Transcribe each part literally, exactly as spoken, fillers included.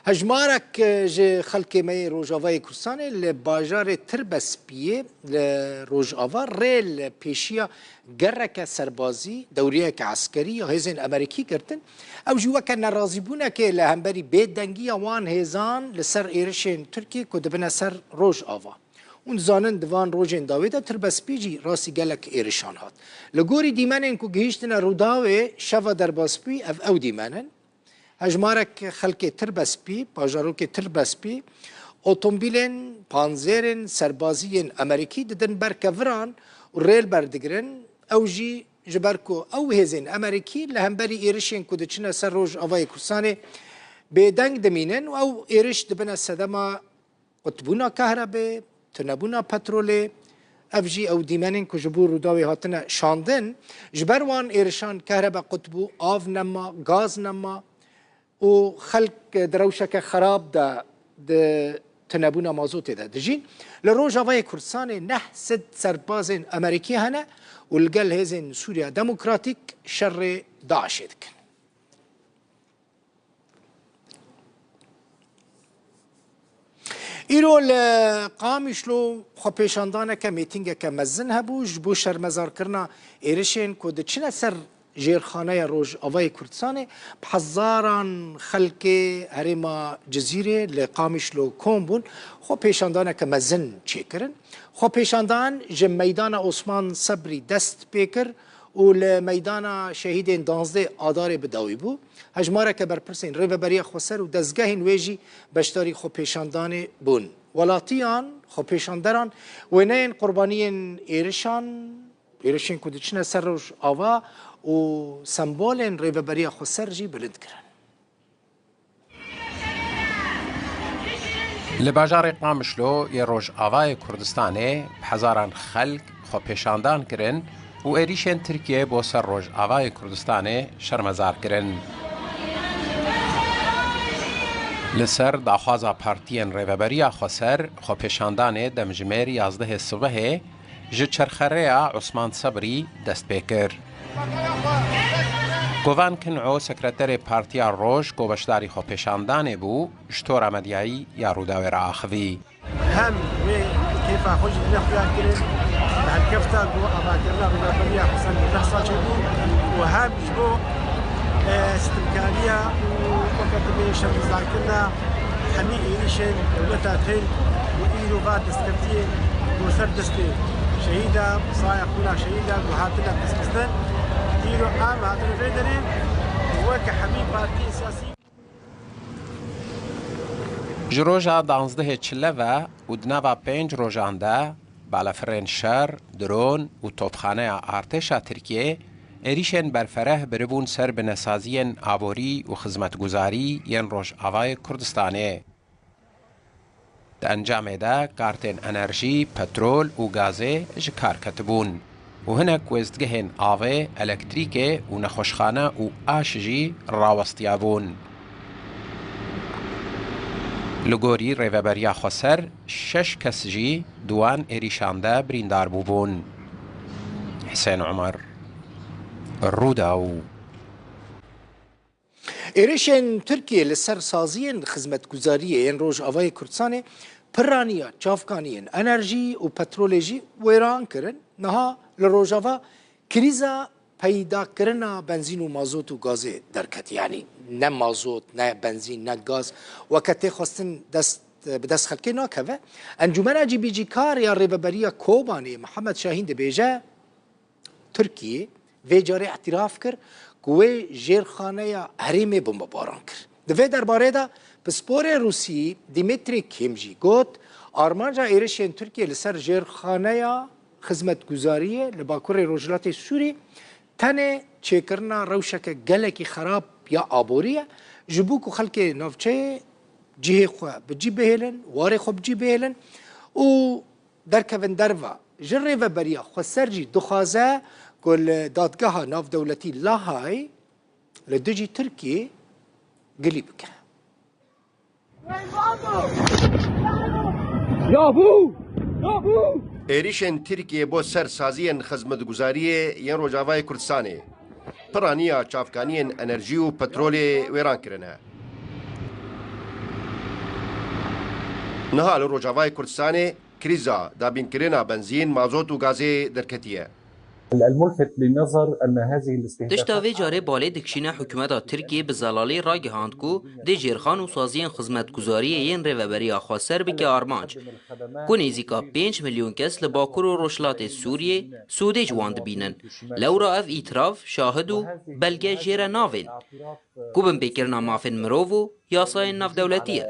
Hejmarek ji xelkê me yê Rojavayê Kurdistanê li bajarê Tirbespiyê li Rojava rê li pêşiya gereke serbazî, dewriyeke eskerî ya hêzên Amerîkî girtin. Ew jî weke nerazîbûnekê li hemberî bêdengiya wan hêzan li ser êrişên Tirkiyê ku dibine ser Rojava. Hûn dizanin di van rojên dawî de Tirbespî jî rastî gelek êrişan hat. Li gorî dîmenên ku gihîştine Rûdawê şeva derbasbûyî ev ew dîmen in. Hejmarek xelkê Tirbespî, bajarokê Tirbespî, otomobîlên panzêrên serbazî yên Amerîkî didin ber keviran û rê li ber digirin. Ew jî ji ber ku ew hêzên Amerîkî li hemberî êrişên ku diçine ser Rojavayê Kurdistanê bêdeng dimînin û ew êriş dibine sedema qutbûna kahrebê, tunebûna petrolê, ev jî ew dîmenên ku ji bo Rûdawê hatine şandin, ji ber wan êrişan kahrebe qut bû, av nema, gaz nema û xelk di rewşeke xerab de di tunebûna mazotê de dijîn. Li Rojavayê Kurdistanê neh sed serbazên Amerîkî hene û li gel hêzên Sûriya Demokratîk şerê DAIŞê dikin. Îro li Qamişlo xwepêşandaneke, mîtîngeke mezin hebû ji bo şermezarkirina êrişên ku diçine ser jêrxaneya Rojavayê Kurdistanê, bi hezaran xelkê herêma Cizîrê li Qamişlo kom bûn, xwepêşandaneke mezin çêkirin. Xwepêşandan ji meydana Osman Sebrî dest pê kir û li meydana şehîdên danzdeh Adarê bi dawî bû. Hejmareke berpirsên Rêveberiya Xweser û dezgehên wê jî beşdarî xwepêşandanê bûn. Welatiyan, xwepêşanderan wêneyên qurbaniyên êrişan, êrişên ku diçine ser Rojava û sembolên Rêveberiya Xweser jî bilind kirin. Li bajarê Qamişlo yê Rojavayê Kurdistanê bi hezaran xelk xwepêşandan kirin û êrîşên Tirkiyê bo ser Rojavayê Kurdistanê şermezar kirin. Li ser daxwaza partiyên Rêveberiya Xweser, xwepêşandanê demjimêr yazdehê sibehê ji çerxerêya Osman Sebrî dest pê kir. Govan Kin'o, sekreterê Partiya Roj, ku beşdarî xwepêşandanê bû, ji tora medyayî ya Rûdawê re axivî. Hem wê kêfa xwe jî dide xuya kirin, bi helkefta ku avakirina Rêveberiya Xweser li deh sal çêbû û hem ji bo, e, sitimkariya û weke dibê şermezarkirina hemî êrîşên dewleta Tirk û îro va destkeftiyê bo ser destê şehîda, saya xwîna şehîda ku hatine destxistin, îro em hatine vê derê weke hemî partiyên siyasî. Ji roja danzdehê çile ve û di nava pênc rojan de balafirên şer, dron û topxaneya artêşa Tirkiyê êrîşên berfereh biribûn ser binesaziyên aborî û xizmetguzarî yên Rojavayê Kurdistanê. Di encamê de kartên enerjî, petrol û gazê ji kar ketibûn û hinek wêzdgehên avê, elektrîkê û nexweşxane û aş jî rawestiyabûn. Li gorî Rêveberiya Xweser, şeş kes jî di wan êrîşan de birîndar bûbûn. Hisên Omer, Rûdaw. Êrişên Tirkiyê li ser saziyên xizmetguzariyê yên Rojavayê Kurdistanê piraniya çavkaniyên enerjî û petrolê jî wêran kirin. Niha li Rojava krîza peydakirina benzîn û mazot û gazê derket. Yanî ne mazot, ne benzîn, ne gaz weke tê xwestin dest, bi dest xelkê nakeve. Encûmena Cîbicîkar ya Rêveberiya Kobanê Mihemed Şahîn dibêje, Tirkiyê vê carê îtiraf kir ku wê jêrxaneya herêmê bombebaran kir. Di vê derbarê de pisporê Rûsî Dimitrî Kîm jî got, armanca êrişên Tirkiyê li ser jêrxaneya xizmetguzariyê li bakurê rojhilatê Sûrî tenê çêkirina rewşeke gelekî xerab ya aborî ye, ji bo ku xelkê navçeyê cihê xwe bi cî bihêlin, warê xwe bi cî bihêlin û derkevin derve. Ji Rêveberiya Xweser jî dixwaze ku li Dadgeha Navdewletî Lahayê li dijî Tirkiyê gilî bike. Êrîşên Tirkiyê bo ser saziyên xizmetguzariyê yên Rojavayê Kurdistanê piraniya çavkaniyên enerjî û petrolê wêran kirine. Niha li Rojavayê Kurdistanê krîza dabînkirina benzîn, mazot û gazê derketiye. الملفت للنظر أن هذه الاستهدافات Tişta vê carê balê dikişîne hikûmeta Tirkiyê bi zelalî ragihand ku dê jêrxan û saziyên xizmetguzariyê yên Rêveberiya Xweser bike armanc, ku nêzîka pênc milyon kes li Bakur û Rojhilatê Sûriyê sûdê ji wan dibînin. Lewra ev îtiraf, şahid û belge jê re navên, ku binpêkirina mafên mirov û yasayên navdewletî ye.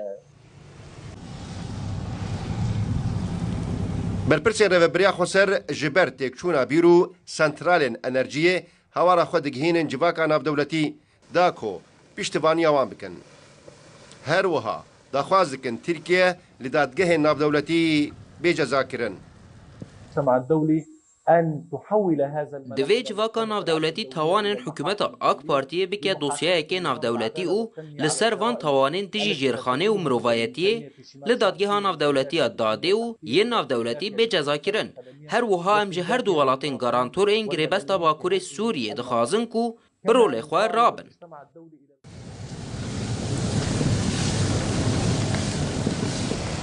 Berpirsên Rêveberiya Xweser ji ber têkçûna bîr û santralên enerjiyê hewara xwe digihînin civaka navdewletî da ku piştevaniya wan bikin. Her wiha daxwaz dikin Tirkiye li dadgehên navdewletî bê cezakirin. المجتمع الدولي أن تحول هذا الملف Divê civaka navdewletî tawanên hikûmeta AK Partiyê bike dosyayekê navdewletî û li ser van tawanên dijî jêrxanê û mirovayetiyê li dadgeha navdewletî ya dadê û yên navdewletî bê cezakirin. Her wiha em ji her du welatên garantor ên girêbesta Bakurê Sûriyê dixwazin ku bi rolê xwe rabin.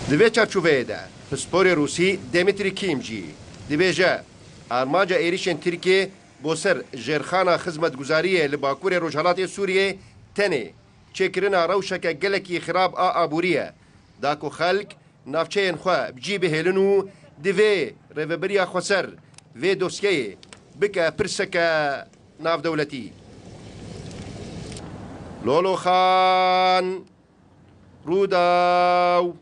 Di vê çarçoveyê de pisporê Rûsî Dmitry Kim jî dibêje, armanca êrîşên Tirkiyê bo ser jêrxana xizmetguzariyê li bakurê rojhelatê Sûriyê tenê çêkirina rewşeke gelekî xirab a aborî ye, da ku xelk navçeyên xwe bi cî bihêlin û divê Rêveberiya Xweser vê dosyeyê bike pirseke navdewletî. Lolo Xan, Rûdaw.